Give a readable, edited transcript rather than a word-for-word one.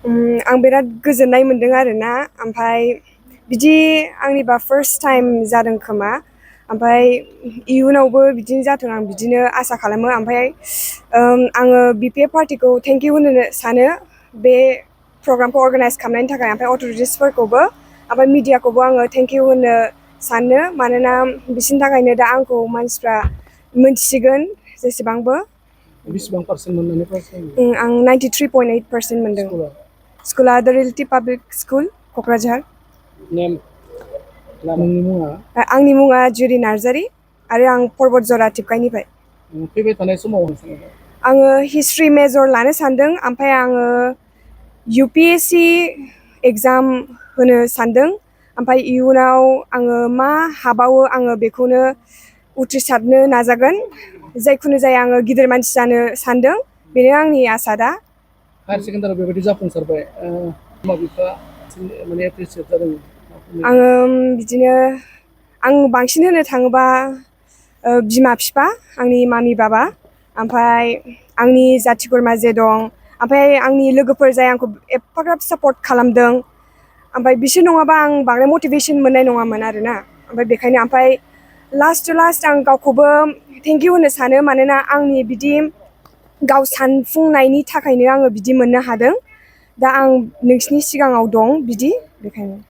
आं बिराद गोजोननाय मोनदों आरोना ओमफ्राय बिदि आंनिबा फार्स्ट टाइम जादों खोमा ओमफ्राय इयुनावबो बिदिनो जाथों आं बिदिनो आसा खालामो ओमफ्राय आङो बिपिएफ पार्टिखौ थेंक इउ होनो सानो बे प्रग्रामखौ अर्गानाइज खालामनायनि थाखाय ओमफ्राय अथ'रिटिसफोरखौबो ओमफ्राय मिडियाखौबो आङो थेंक इउ होनो सानो मानोना बिसोरनि थाखायनो दा आंखौ मानसिफ्रा मोनथिसिगोन जेसेबांबो बेसेबां पार्सेन्ट मोननानै पास जायो? आं 93.8% मोनदों। स्कुला द रियेलिटि पाब्लिक स्कुल क'क्राझार। नेम नोंनि मुङा? आंनि मुङा जुरि नार्जारि आरो आं पर्बतझरा टिपकाइनिफ्राय। फैबाय थानाय समाव आङो हिस्ट्रि मेजर लानो सानदों ओमफ्राय आङो UPSC एग्जाम होनो सानदों ओमफ्राय इयुनाव आङो मा हाबावो आङो बेखौनो उथ्रिसारनो नाजागोन जायखुनु जाया आङो गिदिर मानसि जानो सानदों बेनो आंनि आसा दा। हायार सेकेन्डारियाव बेबायदि जाफुंसारबाय बिमा बिफा माने एप्रिसियेट जादों। आङो बिदिनो आं बांसिन होनो थाङोबा बिमा बिफा आंनि मामि बाबा ओमफ्राय आंनि जाथि खुरमा जे दं ओमफ्राय आंनि लोगोफोर जाय आंखौ एफाग्राब सापर्ट खालामदों ओमफ्राय बिसोर नङाबा आं बांद्राय मटिभेसन मोननाय नङामोन आरोना ओमफ्राय बेखायनो ओमफ्राय लास्ट आं गावखौबो थेंक इउ होनो सानो मानोना आंनि बिदि गाव सानफुंनायनि थाखायनो आङो बिदि मोननो हादों दा आं नोंसिनि सिगाङाव दं बिदि बेखायनो